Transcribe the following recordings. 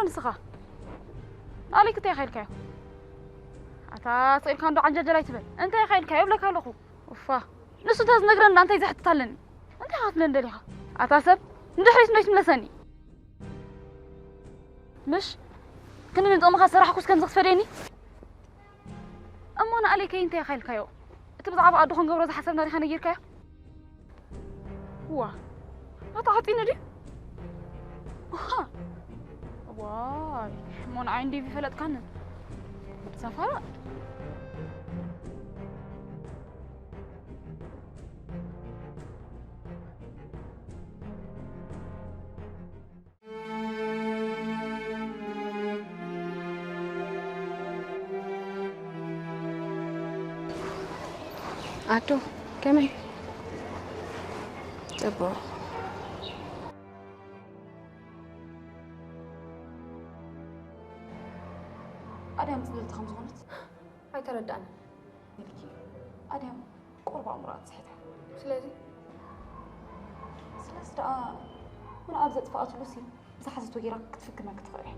ንስኻ ንኣሌክ እንታይ ኢኻ ኢልካዮ? ኣታ ስቕ ኢልካ እንዶ ዓንጃጀል ኣይትበል። እንታይ ኢኻ ኢልካዮ እብለካ ኣለኹ። ኡፋ፣ ንሱ እንተዝነግረና እንታይ ዘሕትት ኣለኒ? እንታይ ኢኻ ክትብለኒ ደሊኻ? ኣታ ሰብ ንድሕሪት እንዶ ይትምለሰኒ። ምሽ ክንዲ ንጥቕምኻ ዝሰራሕኩስ ከምዚ ክትፈድየኒ? እሞ ንኣሌከይ እንታይ ኢኻ ኢልካዮ? እቲ ብዛዕባ ኣዶ ክንገብሮ ዝሓሰብና ዲኻ ነጊርካዮ? ዋ፣ ኣታ ሓፂን ድዩ? ውሃ። ዋይ፣ እሞ ንዓይ እንዲቪ ፈለጥካኒ። ሰፋራ። ኣዶ፣ ከመይ? ጽቡቕ። ኣድያም ጽልልቲ ከም ዝኾነት ኣይተረዳእንን። ኢልኪ ኣድያም ቁሩብ ኣእምሮኣ ትስሕት። ስለዚ ስለዚ ደኣ ምን ኣብ ዘጥፍኣትሉሲ ዝሓዘቶ ጌራ ክትፍክመኪ ትኽእል እያ።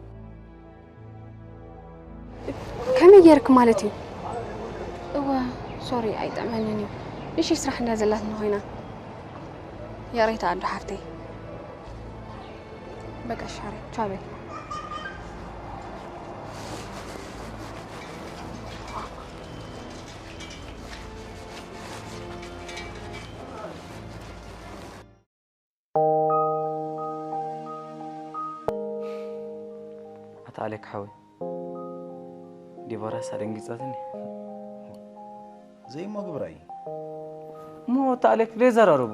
ከመይ ጌርክ ማለት እዩ? እወ፣ ሶሪ ኣይጥዕመንን እዩ። እሺ፣ ስራሕ እንዳ ዘላትና ኮይና። ይቕሬታ ኣዶ ሓፍተይ። በቃ ሻሪ ቻው በይ። ኣታ ኣሌክ ሓወይ፣ ዲቦራስ ኣደንጊጻትኒ። ዘይሞ ግብራይ። እሞ ኣታ ኣሌክ ዘይዘራረቡ።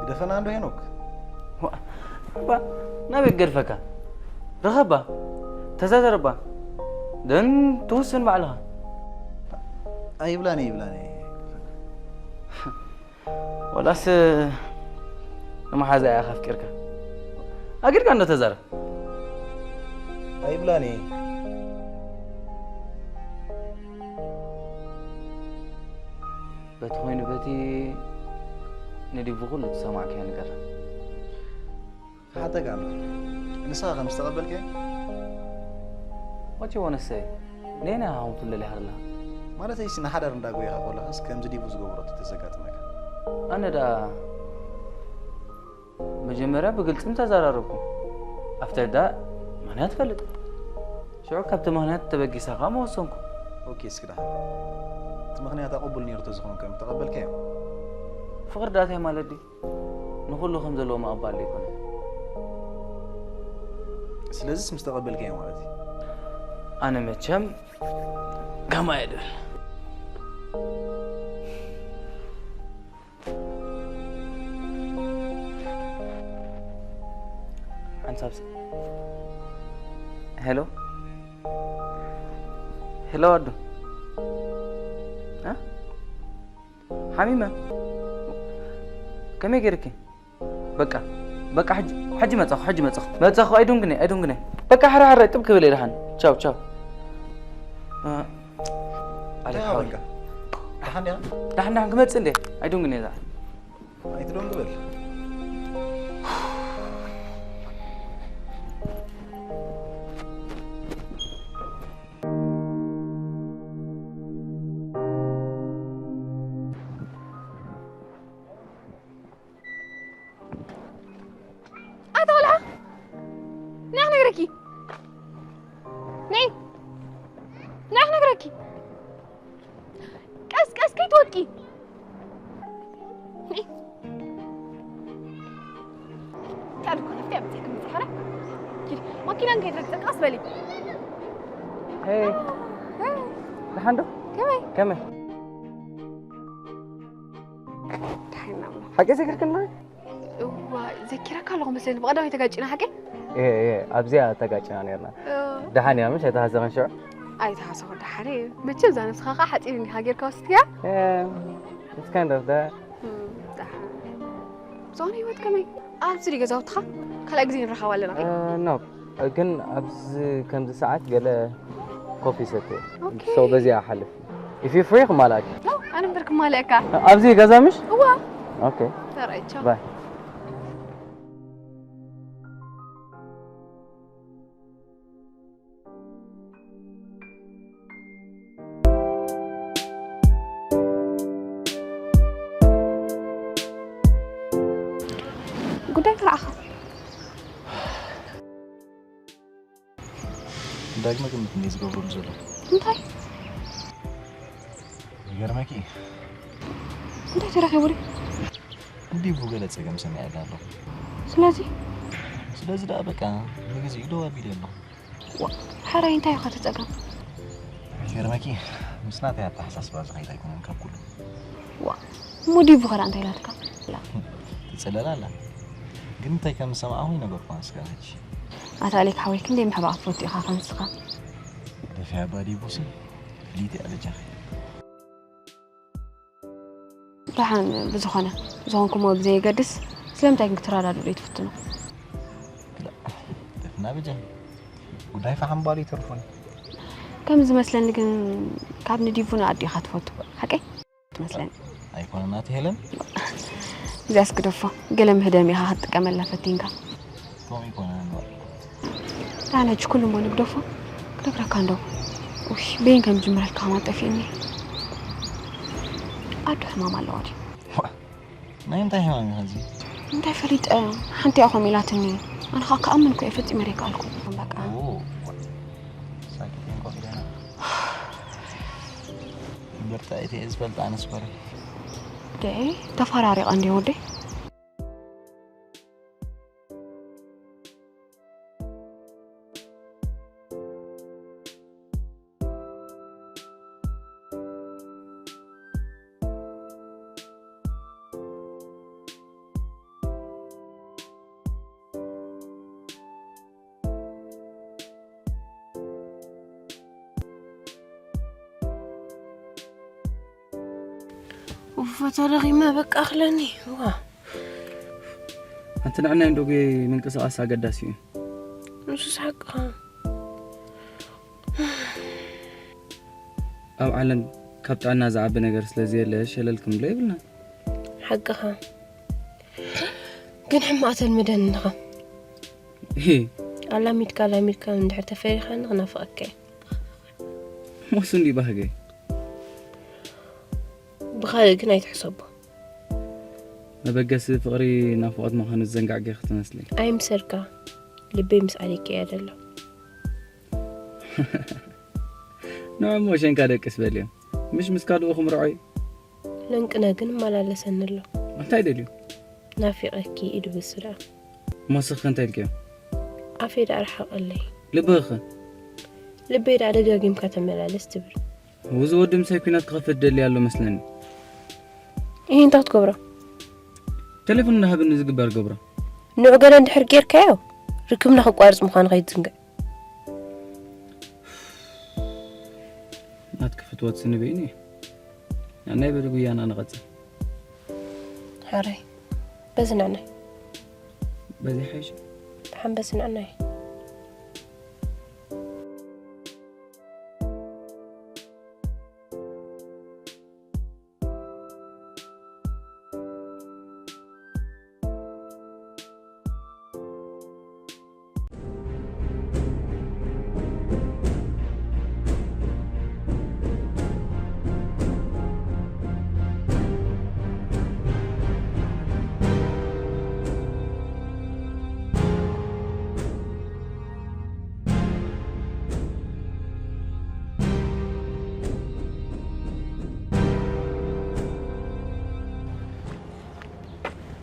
ግደፈና እንዶ ሄኖክ። ዋ፣ እባ ናበይ ገድፈካ? ርኸባ፣ ተዛዘረባ። ደን ትውስን ባዕልኻ። ኣይብላን፣ ኣይብላን። ወላስ ንመሓዛ እያ ከፍቂርካ? ኣጊድካ እንዶ ተዛረብ። ኣይብላን። በቲ ኮይኑ በቲ ንዲቡ ኩሉ ዝሰማዕካዮ ንገራ። ክሓተካ ኣሎ። ንስኻ ከም ዝተቐበልካዮ? What you wanna say? ነየናይ ሃው ትለሊ ሃላ? ማለተይሲ ንሓዳር እንዳጎየኻ ከለኻስ ከምዚ ዲቡ ዝገበሮ ተዘጋጥመካ? ኣነ ደኣ መጀመርያ ብግልጺ ምተዛራረብኩ። ኣፍተር ደኣ ምኽንያት ፈልጥ። ሽዑ ካብቲ ምኽንያት ተበጊሰ ከኣ ምወሰንኩ። ኦኬ፣ እስኪ ደሓን። እቲ ምኽንያት ኣቐቡል ነይሩ ተዝኸውን ከ ምተቐበልካዮ? ፍቕሪ ደኣ እንታይ ማለት ድዩ? ንኹሉ ከም ዘለዎ ምቕባል ዘይኮነ። ስለዚስ ምስ ተቐበልካዮ ማለት እዩ? ኣነ መቸም ከምኣ እየ ድብል። ሓንሳብ ስ-፣ ሄሎ፣ ሄሎ ኣዱ። እ? ሓሚመ። ከመይ ገይርኪ? በቃ፣ በቃ፣ ሕጂ፣ ሕጂ መጻኹ፣ ሕጂ መጻኹ። መጻኹ፣ ኣይዱንግነ፣ ኣይዱንግነ። በቃ፣ ሕራ፣ ሕራ፣ ጥብ ክብል እየ ደሓን። ቻው፣ ቻው። እ፣ ኣሌክ እንታይ ሓወይ። በቃ? ደሓን ዲኻ? ደሓን፣ ደሓን ክመጽእ እንዴ? ኣይዱንግነ እዛ። ኣይትዶን ግበል። ኣታ ቆልዓ፣ ንዓ ክነግረኪ። ንዒ፣ ንዓ ክነግረኪ። ቀስ ቀስ ከይትወድቂ። ንዒ። ቃል እኮ ነፍቲ ኣብ ጽሕን ጽሕራ። ኪዲ፣ ማኪናን ከይትረግጸ ቀስ በሊ። ሄይ፣ ደሓን ዶ? ከመይ? ከመይ? ደሓን ኢና እሞ። ሓቂ ዘኪርክና? እዋ፣ ዘኪረካ ኣለኹ መስለኒ። ብቐዳማይ ተጋጭና ሓቂ? እየ፣ እየ፣ ኣብዚኣ ተጋጭና ነርና። እ። ደሓን እያ ምሽ? ኣይተሃሰኽን ሽዑ? ኣይተሃሰኹ፣ ደሓን እየ። መቸም እዛ ነብስኻ ኸዓ ሓፂር እንዲኻ ጌርካ ወሲድካያ? እየ፣ it's kind of that። እም፣ ደሓን። ዝኾነ ህይወት ከመይ? ኣብዚ ድዩ ገዛውትኻ? ካልኣይ ግዜ ንራኸብ ኣለና። እ፣ no። ግን ኣብዚ ከምዚ ሰዓት ገለ ኮፊ ሰትየ። ኦኬ። So በዚኣ እሓልፍ። If you free ክማልኣኪ። No፣ ኣነ እምበር ክማልኣካ። ኣብዚ ገዛ ምሽ? እዋ። ኦኬ። ተራእይ፣ ቻው። ባይ። ጉዳይ ተረኣኻ። ዳግመ ግምት እንደ ዝገብሩ ዘሎ እንታይ ይገርመኪ። እንታይ ተረኺቡ ድዩ? እንዲሁ ገለ ጸገም ሰሚዐ ኣለኹ። ስለዚ ስለዚ ደኣ በቃ ንግዚኡ ደው ኣቢለ ኣለኹ። ዋ፣ ሓራይ እንታይ ኢኻ ተጸገም? ይገርመኪ፣ ምስ ናተይ ኣተሓሳስባ ዝኸይድ ኣይኮነን ካብ ኩሉ። ዋ፣ ሙዲቡ ኸዳ እንታይ ኢላትካ? ትጽለል ኣላ። ግን እንታይ ከም ዝሰማዕኹ ይነገርኩ ኣንስካ ሕጂ። ኣታ ኣሌክ ሓወይ ክንደይ ምሕባእ ትፈቱ ኢኻ ከንስኻ። ደፊያ ኣባዲቡሲ ፍልይቲ እያ በጃኺ። ደሓን ብዝኾነ ዝኾንኩሞ ብዘየገድስ ስለምንታይ ግን ክትረዳድኡ ዘይትፍትኑ? ደፍና በጃኺ። ጉዳይ ፈሓም ባሉ ይተርፉን። ከም ዝመስለኒ ግን ካብ ንዲቡ ንኣዱ ኢኻ ትፈቱ ሓቀይ? ትመስለኒ ኣይኮነን ኣቲ ሄለን። እዚኣስ ግደፎ። ገለ ምህደም ኢኻ ክትጥቀመላ ፈቲንካ። ከምኡ ይኮነን እምበር። ኣነ ሕጂ ኩሉ እሞ ንግደፎ ክነግረካ እንዶ። ውይ በይን ከም ጅምረልካ ከማ ጠፊእኒ። ኣዱ ሕማም ኣለዋ ድዩ? ናይ እንታይ ሕማም እዩ ኸዚ? እንታይ ፈሊጠ ሓንቲ እያ ኮም ኢላትኒ። ኣነ ከዓ ክኣምን እኮ እየ ፈፂመ ዘይከኣልኩ። በቃ ሳኪት እንቆፍ ኢለና እምበር ጣይት እየ ዝፈልጥ ኣነስ በረ ደ ተፈራሪቐ እንዲ ወደይ ኡፈ ተደኺመ በቃ ኣኽለኒ ዋ ኣንቲ ንዕናይ እንዶ ጉየ ምንቅስቓስ ኣገዳሲ እዩ። ንሱስ ሓቅኻ ኣብ ዓለም ካብ ጥዕና ዝዓቢ ነገር ስለ ዘየለ ሸለል ክንብሎ የብልና። ሓቅኻ ግን ሕማቕ ተልምደኒ ኢኻ። ኣላሚድካ ኣላሚድካ እንድሕር ተፈሪኻኒ ክናፍቐካ እየ። ሞሱ እንዲ ባህገይ ብኻልእ ግን ኣይትሕሰቦ። መበገሲ ፍቕሪ ናፍቖት ምዃኑ ዝዘንጋዕ ጌርኪ ትመስሊ። ኣይምሰልካ ልበይ ምስ ኣሌክ እያ ዘሎ። ንዕሞ ሸንካ ደቅስ በልዮ። ምሽ ምስ ካልኡ ክምርዖ እዩ። ለንቅነ ግን እመላለሰኒ ኣሎ። እንታይ ደልዩ? ናፊቐኪ ኢዱ ብስራ። ሞስኽ እንታይ ኢልክዮ? ኣፈይ ደኣ ርሓቐለይ። ልብኽኸ? ልበይ ደኣ ደጋጊምካ ተመላለስ ትብል። ውዚ ወዲ ምሳይ ኩናት ክኸፍት ደሊ ኣሎ መስለኒ። ይህ እንታይ ክትገብሮ? ቴሌፎን እንዳሃብኒ ዝግበር ገብሮ። ንዑ ገለ እንድሕር ጌርካዮ ርክብና ክቋርጽ ምዃኑ ከይትዝንግዕ። ናትኪ ፍትወት ስኒ በይኑ እዩ። ንዕናይ በሊ ጉያና ንቐጽል። ሕራይ በዚ ንዕናይ። በዚ ሓይሽ። ደሓን በዚ ንዕናይ።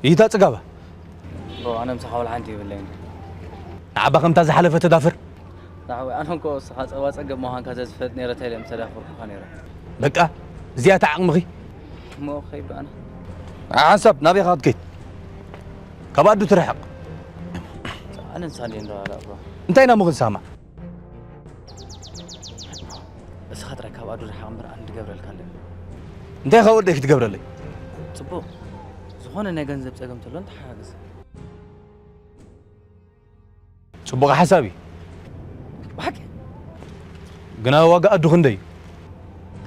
ይታ ጽጋባ ኣነ ምሳኻ ወላ ሓንቲ ይብለይን። ንዓባ ከምታ ዝሓለፈ ተዳፍር። ንዓወይ ኣነ እንኮ እስኻ ጸባ ጸገብ ምዃንካ ዘዝፈልጥ ነይረ ተይለ ምተዳፈርኩኻ ነይረ። በቃ እዚኣ እታ ዓቕምኺ። እሞ ከይዱ ኣነ። ሓንሳብ ናበይ ኢኻ ክትከይድ? ካብ ኣዱ ትርሕቕ። ኣነ ንሳሌ እንዶ ኣላ እባ። እንታይ ኢና እሞ ክንሰማዕ? እስኻ ጥራይ ካብ ኣዱ ርሓቕ እምበር ኣነ ድገብረልካ ኣለኒ። እንታይ ኢኻ ወደይ ክትገብረለይ? ጽቡቕ። ዝኾነ ናይ ገንዘብ ጸገም ተሎ ንተሓጋገዝ። ጽቡቕ ሓሳብ እዩ። ብሓቂ ግና ዋጋ ኣዱ ክንደይ እዩ?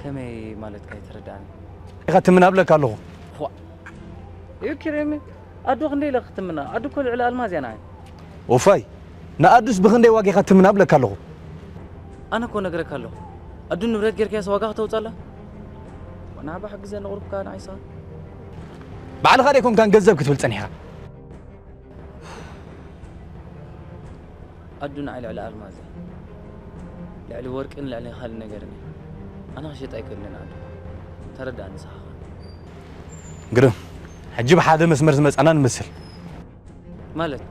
ከመይ ማለትካ ኣይተረድኣኒ። ኢኻ ትምና እብለካ ኣለኹ። ዋ እዩ ኪሬሚ ኣዱ ክንደይ ኢለ ክትምና? ኣዱ እኮ ልዕሊ ኣልማዝ እያ ንዓይ። ኡፋይ ንኣዱስ ብኽንደይ ዋጋ ኢኻ ትምና እብለካ ኣለኹ። ኣነ እኮ ነግረካ ኣለኹ። ኣዱ ንብረት ጌርካያስ ዋጋ ክተውጻላ? ንዓባ ሕግዘ ንቕሩብካ ንዓይሳ። ባዕልኻ ደይኮንካን ገንዘብ ክትብል ጸኒሕካ። ኣዱ ንዓይ ልዕሊ ኣልማዝ እያ። ልዕሊ ወርቅን ልዕሊ ካልእ ነገርን እያ። ኣነ ክሸጣ ኣይክእልን ኣዱ። ተረዳእኒ ንስኻ ኸኣ። ግርም፣ ሕጂ ብሓደ መስመር ዝመጻና ንመስል። ማለት?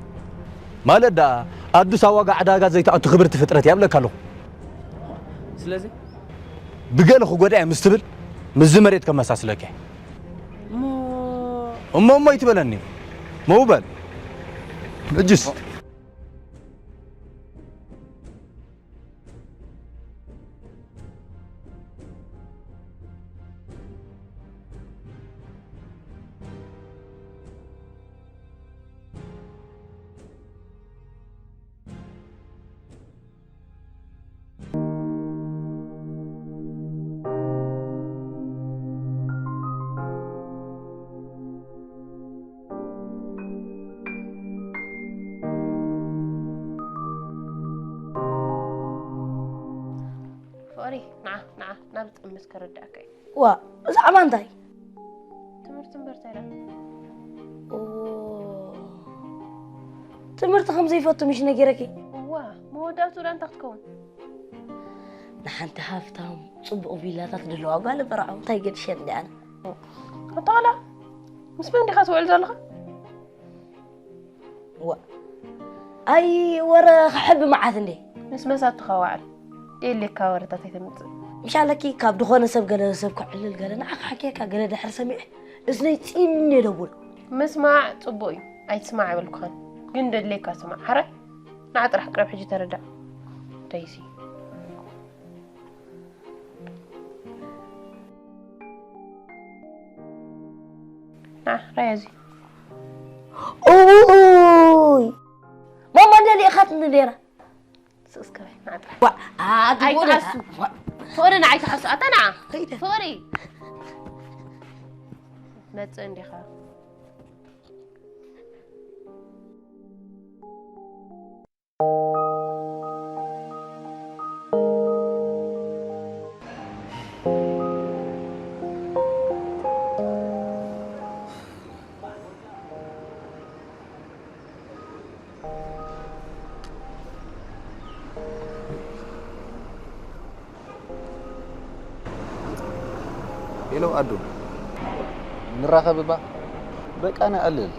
ማለት ደኣ ኣዱስ ኣብ ዋጋ ዕዳጋ ዘይትኣቱ ክብርቲ ፍጥረት እያ እብለካ ኣለኹ። ስለዚ? ብገለ ክጎድኣ እየ ምስ ትብል ምስዚ መሬት ከመሳስለካ እየ። እሞ እሞ እሞ ኣይትበለኒ። መው በል። ሕጅስ? ፍቕሪ፣ ንዓ፣ ንዓ፣ ናብ ዝጠምስ ከረድኣካ እዩ። ዋ፣ ብዛዕባ እንታይ? ትምህርቲ እምበር እንታይ ደኣ? ኦ፣ ትምህርቲ ከም ዘይፈቱ ምሽ ነጊረኪ? እዋ፣ መወዳእትኡ ደኣ እንታይ ክትከውን? ንሓንቲ ሃፍታም ጽቡቕ ቪላታት ድለዋ ጓል እምበር፣ እንታይ ገድሸኒ ኣነ? ኣታ ዋላ ምስ መን ዲኻ ትውዕል ዘለኻ? ዋ። ኣይ፣ ወረ ክሕቢ መዓት እንዴ? ምስ መሳቱ ከዋዕል። ደየሌካ ወረታት ኣይተምጽእ። ምሻለኪ ካብ ድኾነ ሰብ ገለ ሰብ ክዕልል ገለ ንዓኻ ሓኪየካ ገለ ድሕር ሰሚዐ እዝነይ ጺን የደውል። ምስማዕ ጽቡቕ እዩ። ኣይትስማዕ ኣይበልኩኻን። ግን ደድሌካ ስማዕ። ሓራይ? ንዓ ጥራሕ ቅረብ ሕጂ ተረዳእ። ደይሲ። ንዓ፣ ራያ እዚ። ኡይ! ማማ እንደ ሊኢኻትኒ ነይራ። ስቕ እስከ በል፣ ንዓ ጥራሕ። ዋ፣ ኣቲ ኣይትሓሱ። ወደ ፍቕሪ ንዓ ኣይትሓሱ። ኣታ ንዓ። ከይደ። ፍቕሪ። መጽእ እንዲኻ። ሄሎ ኣዱ፣ ንራኸብ እባ። በቃ ንኣልል።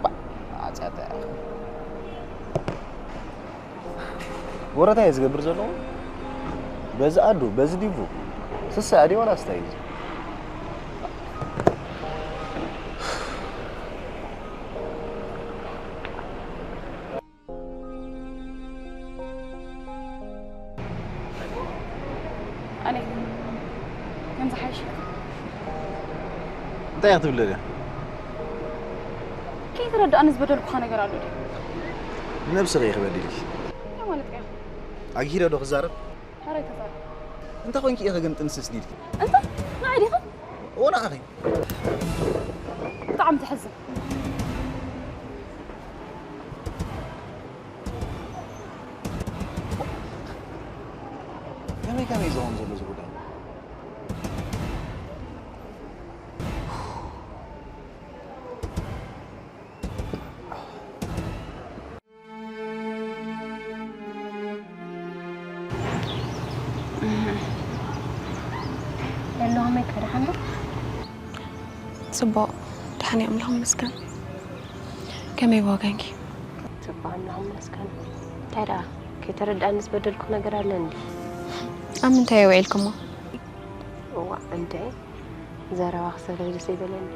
ባ-፣ ኣጽያታ እያ። ወረታ እየ ዝገብር ዘለኹ። በዚ ኣዱ፣ በዚ ዲቡ። ስሳ ኣዲ ዋላ ስታይ እዩ። ኣነ ከም ዝሓይሽ እንታይ ክትብል ደልያ? ከይተረዳእኒ ዝበደልኩኻ ነገር ኣሎ ድዩ? ንነብስኺ ኢኺ በዲልኪ። እንታይ ማለት እዩ? ኣግሂደ ዶ ክዛረብ? ሕራይ ተዛረብ። እንታይ ኮንኪ ኢኺ ግን ጥንስስ ዲልኪ? እንታይ? ንዓይ ዲኻ? እዎ ንዓኺ። ብጣዕሚ ተሕዝን። ከመይ ከመይ ዝኸውን ዘሎ እዚ ጉዳይ? ሄሎ፣ ከመይ ከ ደሓን ዶ? ጽቡቕ፣ ደሓን እየ፣ ኣምላኽ ይመስገን። ከመይ ብወገንኪ? ጽቡቕ፣ ኣምላኽ ይመስገን። እንታይ ደኣ፣ ከይተረድኣኒ ዝበደልኩ ነገር ኣለ እንዴ? ኣብ ምንታይ እየ ውዒልኩሞ? እዋእ፣ እንዴ፣ ዘረባ ክሰለይ ደስ ኣይበለኒ።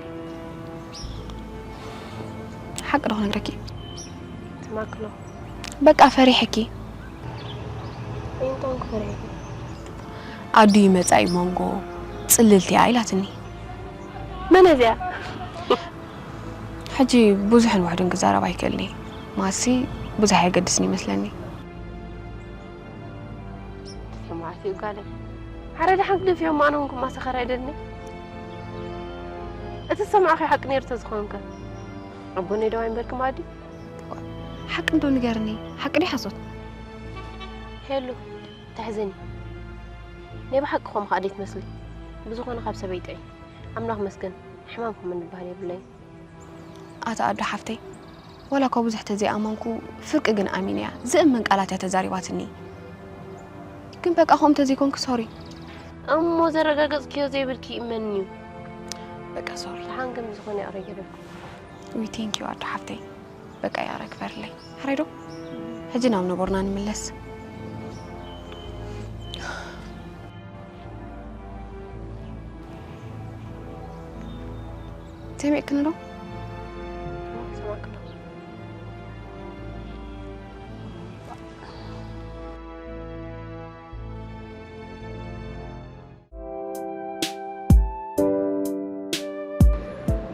ሓቂ ዶ ክነግረኪ? ትማክሎ። በቃ ፈሪሐኪ። እንታይ ክፈርሐኪ? ኣዱ ይመጻ እዩ መንጎ ጽልልቲ እያ ኢላትኒ። መን እዚኣ? ሕጂ ብዙሕን ውሕድን ክዛረብ ኣይክእልኒ። ማሲ ብዙሕ ኣየገድስን ይመስለኒ። ተሰማዕቲ እዩ ጋለይ። ሓረ ደሓን ክደፍኦም ኣነ እውን ክማሰኸር ኣይደልኒ። እቲ ዝሰማዕኺ ሓቂ ነይሩ ተዝኾንከ? ኣቦነይ ደዋይ እምበርኪ ማዲ? ሓቂ እንዶ ንገርኒ፣ ሓቂ ድዩ ሓሶት? ሄሉ፣ ተሕዝኒ። ናይ ብሓቂ ኾም ኸኣ ደይትመስሊ። ብዝኾነ ካብ ሰበይ ጥዒ። ኣምላኽ መስገን፣ ሕማም ከም እንበሃል የብለይን። ኣታ ኣዱ ሓፍተይ፣ ዋላ እኳ ብዙሕ ተዘይኣመንኩ፣ ፍርቂ ግን ኣሚነያ። ዝእመን ቃላት እያ ተዛሪባትኒ። ግን በቃ ከምኡ ተዘይኮንኩ ሶሪ። እሞ ዘረጋገጽክዮ ዘይብልኪ ይእመን እዩ። በቃ ሶሪ። ደሓን ግን ዝኾነ ይቕረ ይገደልኩ። ዊ ቴንክ ዩ ኣዶ ሓፍተይ። በቃ ይቕረ ግበርለይ። ሕራይ ዶ? ሕጂ ናብ ነበርና ንምለስ። ሰሚዕክኒ ዶ? ሰማዕኩ ዶ?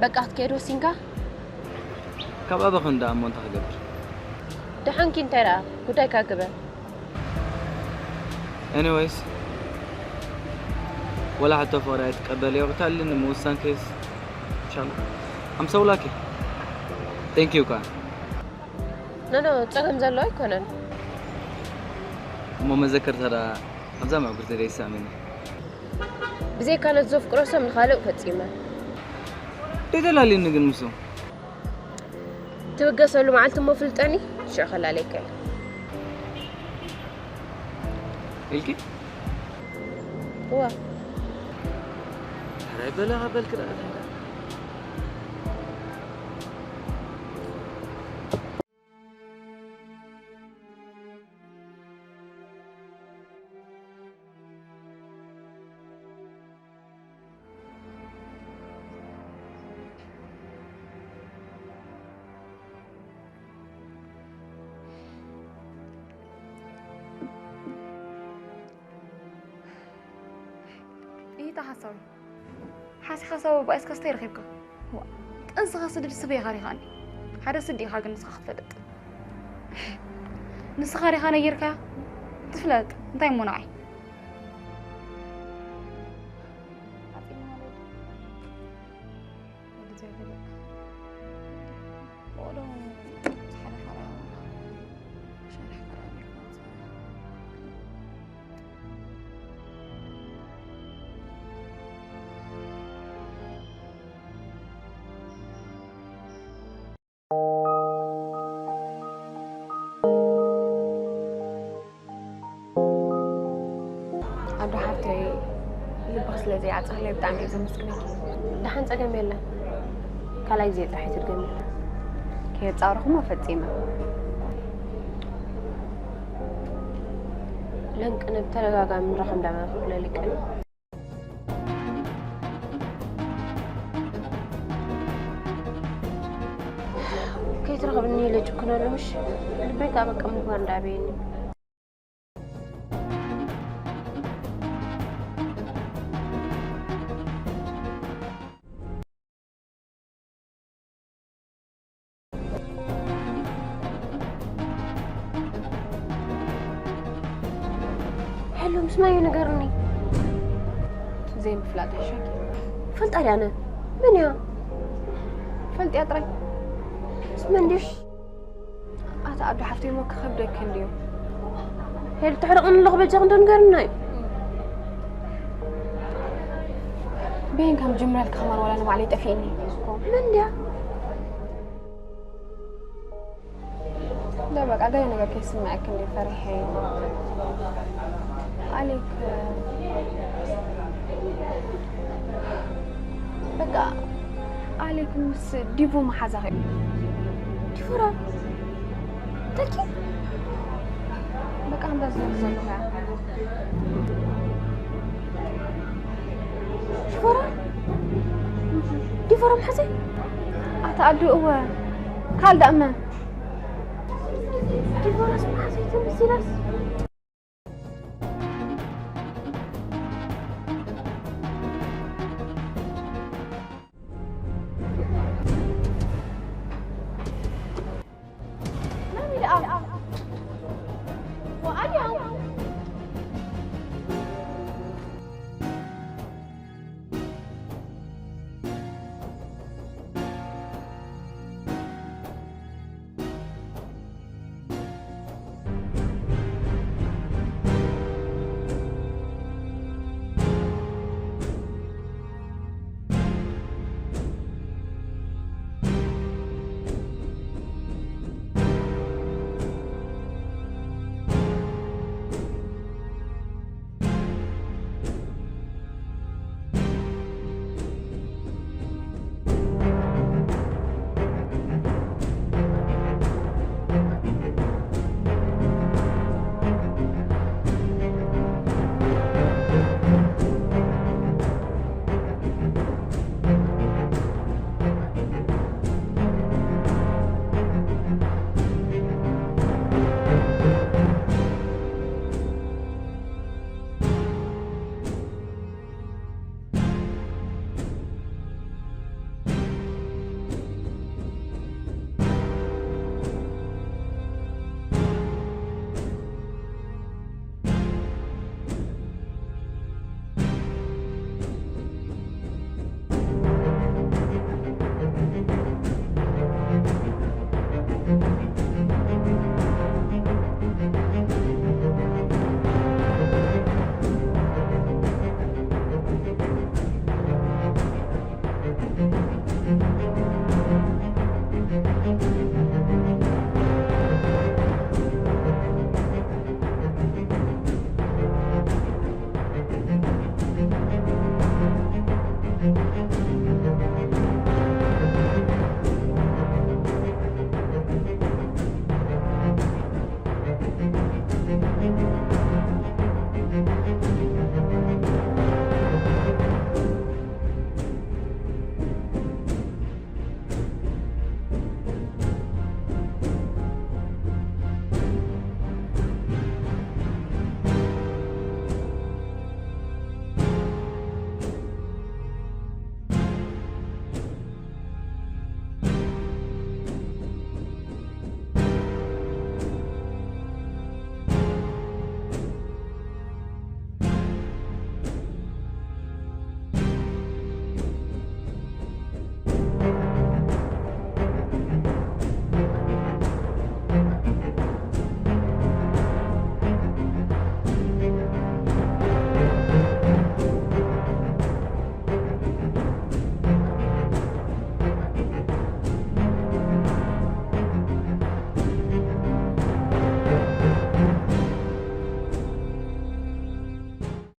በቃ ክትከይድ ወሲንካ? ካብ ኣበ ክንዳ እሞ እንታይ ክገብር? ደሓንኪ እንታይ ደኣ ጉዳይካ ግበር። ኤኒዌይስ፣ ወላ ሕቶ ፍቕሪ ኣይትቀበልዮ፣ ክታልን ምውሳን ኬስ ኢንሻላህ። I'm so lucky. Thank you ከኣ። ኖ ኖ፣ ጸገም ዘለዎ ኣይኮነን። እሞ መዘከርታ ደኣ ኣብዛ መዕጉርቲ ደይሳእመኒ። ብዘይካ ነቲ ዘፍቅሮ ሰብ ንኻልእ ፈጺመ። ደይተላልዩኒ ግን ምስኡ። ትብገሰሉ መዓልቲ እሞ ፍልጠኒ፣ ሽዑ ከላለየካ እየ። ኢልኪ? እዋ። ሕራይ በላ በልኪ ደኣ እንታይ ደኣ? ይታ ሓሳዊ ሓሲኻ ሰብ ኣባኢስካ ስታይ ረኺብካ? ዋ፣ ጥንስኻ ስድድ ስበይ ኢኻ ሪኻኒ። ሓደ ስዲ ኢኻ ግን ንስኻ ክትፈልጥ። ንስኻ ሪኻ ነጊርካያ? ትፍለጥ። እንታይ እሞ ንዓይ? ኣዶ ሓፍተይ፣ ልብኺ ስለ ዘይዓጸኽለይ ብጣዕሚ እየ ዘመስግነኪ። ደሓን ጸገም የለን። ካልኣይ ግዜ ጥራሕ ኣይትድገምዮ። ከየጻረኹሞ ፈጺመ። ለንቅነ ብተደጋጋሚ ንራኸብ እንዳበለ ክብለልቀን። ከይትረኽብኒ ኢለ ጭክነሉ ምሽ ልበይ ከዓ በቃ ምግባር እንዳበየኒ። ሕሉ ምስ መን እዩ ንገርኒ። ዘይምፍላጥ ይሕሸኪ። ፈልጣ ድያ ኣነ? መን እያ? ፈልጥያ ጥራይ። ምስ መን ድዩ? ኣታ ኣዶ ሓፍተይ እሞ ክኸብደኪ እንድዩ። ሄሉ ትሕርቕኒ ኣለኹ በጃ ክንዶ ንገርኒ እዩ። በይን ከም ጅምረልኪ ከማን ዋላ ንባዕለይ ጠፊእኒ። መን ድያ? لا በቃ ገለ ነገር ከይስምዐኪ እንዲ ፈሪሐ። ኣሌክ በቃ ኣሌክ ምስ ዲቮ መሓዛኺ። ዲቮራ ተኪ በቃ እንዳ ዝነግር ዘለኹ እያ። ዲቦራ? ዲቦራ መሓዘይ? ኣታ ኣዱ እወ። ካልእ ደኣ መን? ዲቦራስ መሓዘይ ተመሲላስ?